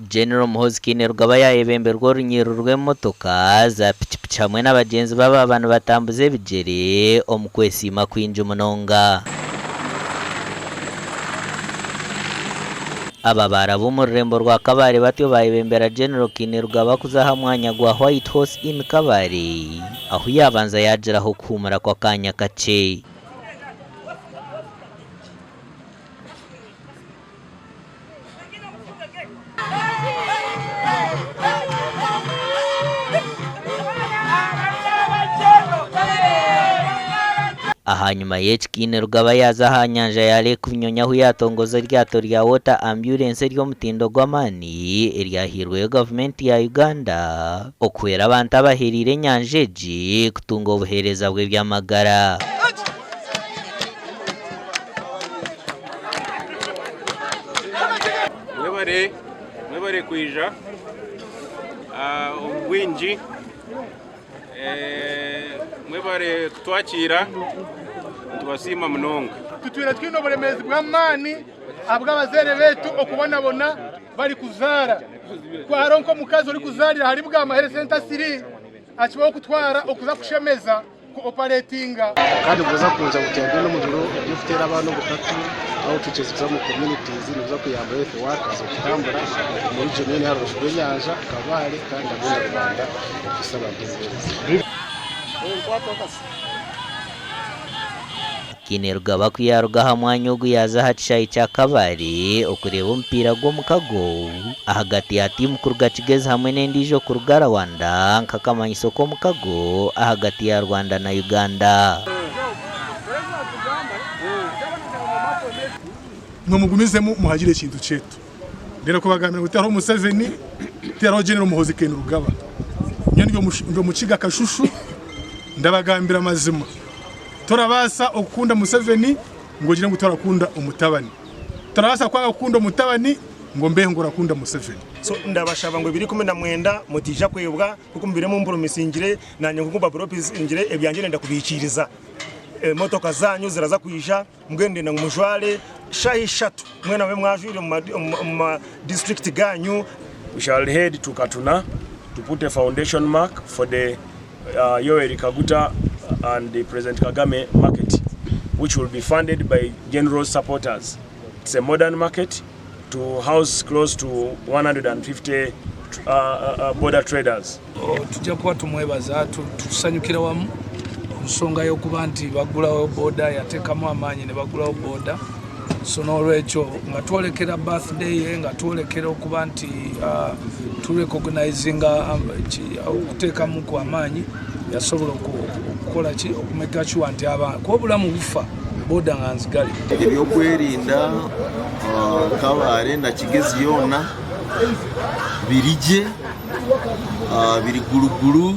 General Muhoozi Kainerugaba yayebemberwa orunyiriri rw'emotoka za pikipiki hamwe n'abagyenzi be abaaba nibatambuza ebigyere omu kwesiima kwingi munonga. Aba baaraba omu rurembo rwa Kabale batyo baayebembera General Kainerugaba kuza aha mwanya gwa White Horse Inn Kabale ahu yaabanza yaagiraho okuhuumura kw'akaanya kakye. Ahanyima y'eki Kainerugaba yaaza aha nyanja ya Lake Bunyonyi ahu yaatongoza eryato rya Water Ambulance ery'omutindo gw'amaani eryahairweyo gavumenti ya Uganda okuhwera abantu abahereire enyanja egi kutunga obuheereza bw'eby'amagara. Mwebare, mwebare kwija omu bwingi, mwebare kutwakiira, nitubasiima munonga. Tutwire twine oburemeezi bw'amaani ahabw'abazaire baitu okubonabona barikuzaara. Ku hariho nk'omukazi orikuzaarira ahari Bugamba Health Centre 3, akibaho kutwara okuza kushemeza. ku operatinga. Kandi nibuza kwija butuyambe n'omu biro eby'okuteera abaana obukatu, outreaches kuza omu communities, nibuza kuyamba health workers okutambura omu region yoona ey'aha rubaju rw'enyanja, Kabale kandi hamwe na Rubanda okuhitsya abantu obuheereza. Kainerugaba ku yaaruga aha mwanya ogu yaaza aha kishaayi kya Kabale okureeba omupiira gw'omukago ahagati ya tiimu kuruga Kigezi hamwe n'endiijo kuruga Rwanda nk'akamanyiso k'omukago ahagati ya Rwanda na Uganda. Imwe mugumizemu muhagire ekintu kyaitu. Ndenda kubagambira ngu tihariho Museveni, tihariho General Muhoozi Kainerugaba. Nyowe ndi omukiga Kashushu, ndabagambira amazima. Torabaasa okukunda Museveni ngu ogire ngu torakunda omutabani. Torabaasa kwanga kukunda omutabani ngu ombehe ngu orakunda Museveni. So ndabashaba ngu 2019 mutaija kwebwa nkoku mubaire mumpromisingire nanye nkoku mbapromisingire ebyangye ndenda kubihikiiriza. Emotoka zanyu ziraza kwija mbwenu ndenda ngu mujware shaaha ishatu mwena mube mwajwaire omu ma district ganyu. We shall head to Katuna to put a foundation mark for the Yoweri Kaguta and President Kagame market which will be funded by general supporters. It's a modern market to house close to 150 border traders. Tujja kuba tumwebaza tusanyukira wamu ku nsonga y'okuba nti baggulawo boda yateekamu amaanyi ne baggulawo boda so n'olwekyo nga twolekera birthday ye nga twolekera okuba nti uh, turecognizinga um, okuteekamu ku amaanyi yasobola okukola ki okumeka sure nti abantu kuba obulamu bufa boda nga nzigale ebyokwerinda uh, Kabale na Kigezi yoona biri gye uh, biri guruguru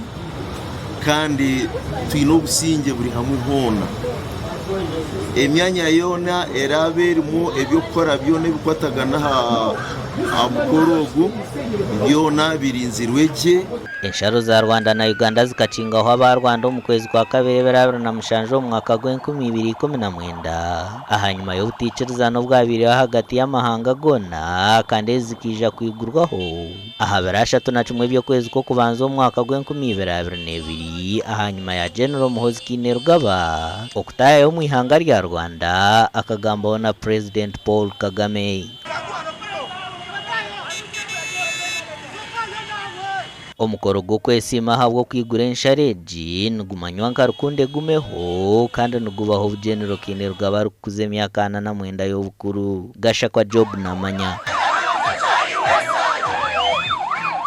kandi twine obusingye buri hamwe hoona. Emyanya yoona eraabe erimu eby'okukora byona ebikwatagana aha mukoro ogu byona birinzirwe gye. Ensharo za Rwanda na Uganda zikakingaho aba Rwanda omu kwezi kwa kabiri ebiro 27 omu mwaka gw'enkumu ibiri ikumi na mwenda ahanyima y'obutaikirizana obwabaireho ahagati y'amahanga goona kandi ezi zikaija kwigurwaho aha biro 31 eby'okwezi kw'okubanza omu mwaka gw'enkumu ibiri abiri n'ebiri ahanyima ya General Muhoozi Kainerugaba okutaayayo omu ihanga rya Rwanda akagambaho na President Paul Kagame. Omukoro gw'okwesiima ahabw'okwigura ensharo egi nigumanywa nka Rukundo Egumeho kandi nigubaho obu General Kainerugaba arikukuza emyaka 49 y'obukuru. Gashakwa Job Namanya.